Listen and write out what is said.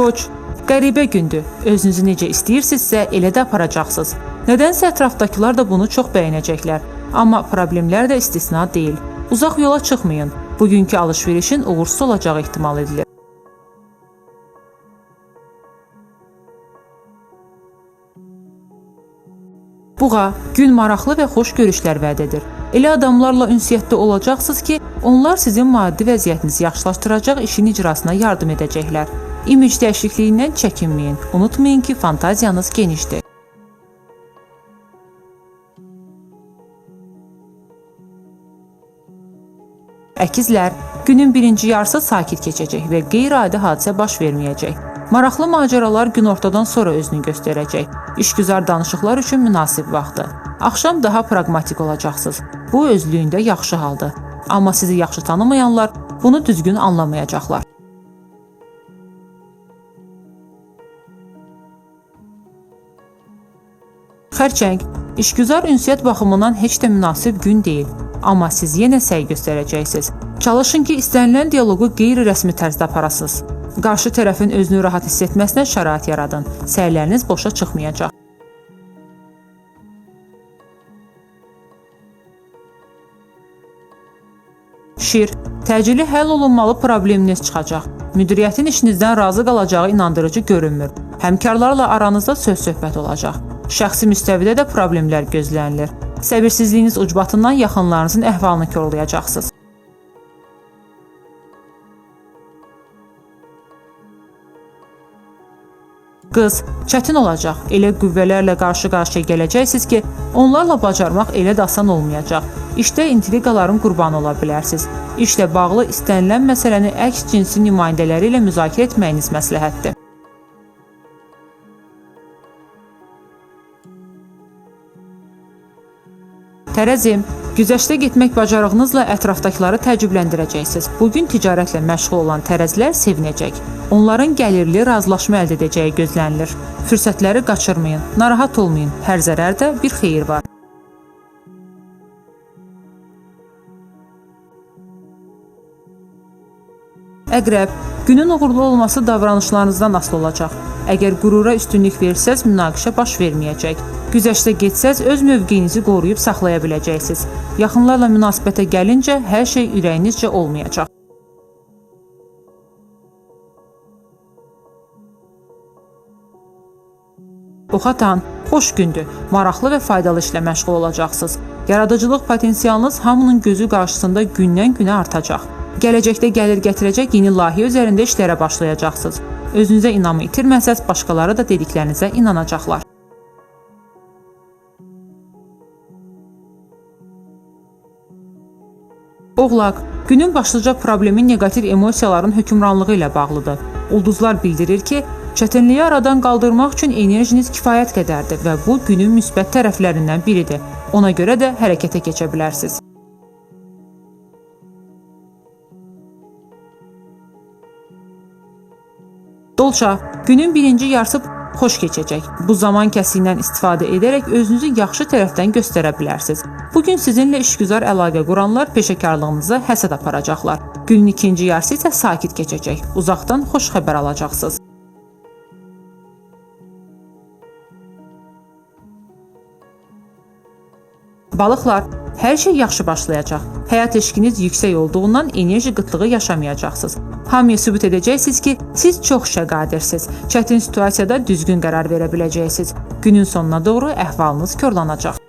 Qoç, qəribə gündür. Özünüzü necə istəyirsinizsə, elə də aparacaqsınız. Nədənsə ətrafdakılar da bunu çox bəyənəcəklər. Amma problemlər də istisna deyil. Uzaq yola çıxmayın. Bugünkü alış-verişin uğursuz olacağı ehtimal edilir. Buğa, gün maraqlı və xoş görüşlər vəd edir. Elə adamlarla ünsiyyətdə olacaqsınız ki, onlar sizin maddi vəziyyətinizi yaxşılaşdıracaq işin icrasına yardım edəcəklər. İmic dəyişikliyindən çəkinməyin. Unutmayın ki, fantaziyanız genişdir. Əkizlər, günün birinci yarısı sakit keçəcək və qeyri-adi hadisə baş verməyəcək. Maraqlı macəralar günortadan sonra özünü göstərəcək. İşgüzar danışıqlar üçün münasib vaxtdır. Axşam daha praqmatik olacaqsınız. Bu özlüyündə yaxşı haldır. Amma sizi yaxşı tanımayanlar bunu düzgün anlamayacaqlar. Xərçəng, işgüzar ünsiyyət baxımından heç də münasib gün deyil. Amma siz yenə səy göstərəcəksiniz. Çalışın ki, istənilən dialoqu qeyri-rəsmi tərzdə aparasınız. Qarşı tərəfin özünü rahat hiss etməsinə şərait yaradın. Səyləriniz boşa çıxmayacaq. Şir, təcili həll olunmalı probleminiz çıxacaq. Müdiriyyətin işinizdən razı qalacağı inandırıcı görünmür. Həmkarlarla aranızda söz-söhbət olacaq. Şəxsi müstəvidə də problemlər gözlənilir. Səbirsizliyiniz ucbatından yaxınlarınızın əhvalını korlayacaqsınız. Qız, çətin olacaq. Elə qüvvələrlə qarşı-qarşıya gələcəksiniz ki, onlarla bacarmaq elə də asan olmayacaq. İşdə intriqaların qurbanı ola bilərsiniz. İşlə bağlı istənilən məsələni əks cinsin nümayəndələri ilə müzakirə etməyiniz məsləhətdir. Tərəzi, güzəştə getmək bacarığınızla ətrafdakıları təəccübləndirəcəksiniz. Bugün ticarətlə məşğul olan tərəzilər sevinəcək. Onların gəlirli razılaşma əldə edəcəyi gözlənilir. Fürsətləri qaçırmayın, narahat olmayın. Hər zərərdə bir xeyir var. Əqrəb, günün uğurlu olması davranışlarınızdan asılı olacaq. Əgər qürura üstünlük versəz, münaqişə baş verməyəcək. Güzəştə getsəz, öz mövqeyinizi qoruyub saxlaya biləcəksiniz. Yaxınlarla münasibətə gəlincə, hər şey ürəyinizcə olmayacaq. Oxatan, xoş gündür. Maraqlı və faydalı işlə məşğul olacaqsınız. Yaradıcılıq potensialınız hamının gözü qarşısında gündən-günə artacaq. Gələcəkdə gəlir gətirəcək yeni layihə üzərində işlərə başlayacaqsınız. Özünüzə inamı itirməsəz, başqaları da dediklərinizə inanacaqlar. Oğlaq, günün başlıca problemi neqativ emosiyaların hökmranlığı ilə bağlıdır. Ulduzlar bildirir ki, çətinliyi aradan qaldırmaq üçün enerjiniz kifayət qədərdir və bu günün müsbət tərəflərindən biridir. Ona görə də hərəkətə keçə bilərsiniz. Dolça, günün birinci yarısı xoş keçəcək. Bu zaman kəsiyindən istifadə edərək özünüzü yaxşı tərəfdən göstərə bilərsiniz. Bugün sizinlə işgüzar əlaqə quranlar peşəkarlığınıza həsəd aparacaqlar. Günün ikinci yarısı isə sakit keçəcək. Uzaqdan xoş xəbər alacaqsınız. Balıqlar, hər şey yaxşı başlayacaq. Həyat eşqiniz yüksək olduğundan enerji qıtlığı yaşamayacaqsınız. Hamıya sübut edəcəksiniz ki, siz çox işə qadirsiniz. Çətin situasiyada düzgün qərar verə biləcəksiniz. Günün sonuna doğru əhvalınız korlanacaq.